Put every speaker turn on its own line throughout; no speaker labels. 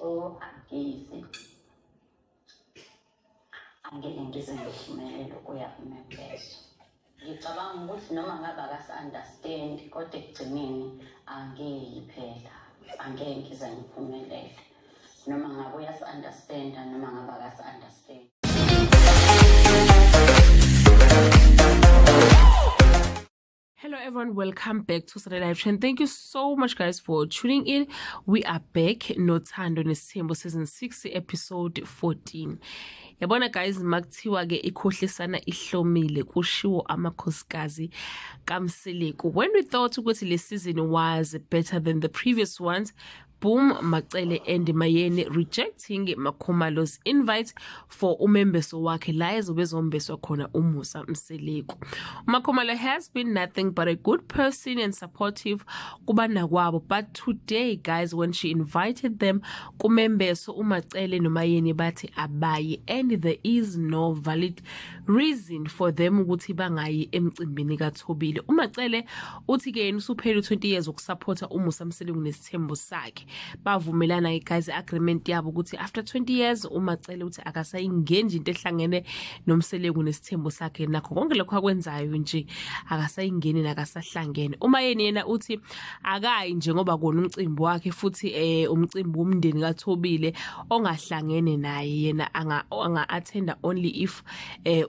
Oh, angizi. Angeke ngize ngiphumelele ukuya kumembeso. Ngicabanga ukuthi noma ngabe akasi-understand kodwa ekugcineni angiyi phela. Angeke ngize ngiphumelele. Noma ngabe uyasi-understanda noma ngabe akasi-understand.
Hello everyone, welcome back to Sunday Live Trend. Thank you so much guys for tuning in. We are back noThando Nesithembu season 6 episode 14. Yabona guys, makuthiwa ke ikhohlisana ihlomile kushiwo amakhosikazi kaMseleku. When we thought ukuthi le season was better than the previous ones, Boom Macele and Mayeni rejecting Makhumalo's invite for umembeso wakhe la ezobe ezombeswa khona uMusa Mseleku. UMakhumalo has been nothing but a good person and supportive kubanakwabo, but today guys, when she invited them kumembeso, uMacele noMayeni bathi abayi and there is no valid reason for them ukuthi bangayi emcimbini kaThobile. UMacele uthi ke yena usuphele u20 years ukusupporta uMusa Mseleku nesithembu sakhe. Bavumelana ke guys agreement yabo ukuthi after 20 years uMacele uthi akasayingeni nje into ehlangene noMseleku nesithembu sakhe, nakho konke lokho akwenzayo nje akasayingeni nakasahlangene. Uma yena yena uthi akayi nje ngoba kona umcimbi wakhe futhi umcimbi womndeni kaThobile ongahlangene naye, yena anga attenda only if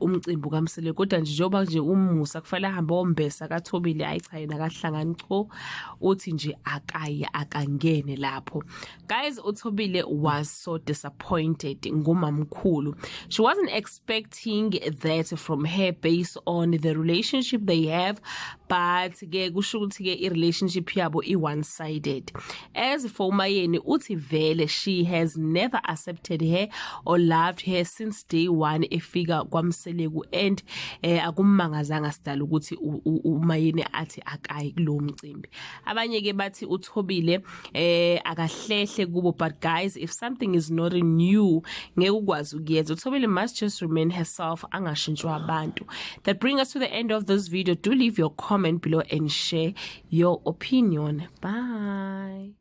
umcimbi kaMseleku, kodwa nje njengoba nje uMusa kufanele ahambe ombesa kaThobile, hayi cha, yena akahlangani cho, uthi nje akayi, akangene lapho. Guys, uThobile was so disappointed ngumamkhulu. She wasn't expecting that from her based on the relationship they have, but ke kusho ukuthi ke i-relationship yabo i-one sided. As for uMayeni, uthi vele she has never accepted her or loved her since day one efika kwaMseleku, and akummangazanga sidala ukuthi uMayeni athi akayi kulowo mcimbi. Abanye ke bathi uThobile akahlehle kubo, but guys, if something is not in you, ngeke ukwazi ukuyenza. UThobile must just remain herself, angashintshwa abantu. That bring us to the end of this video. Do leave your comment below and share your opinion. Bye.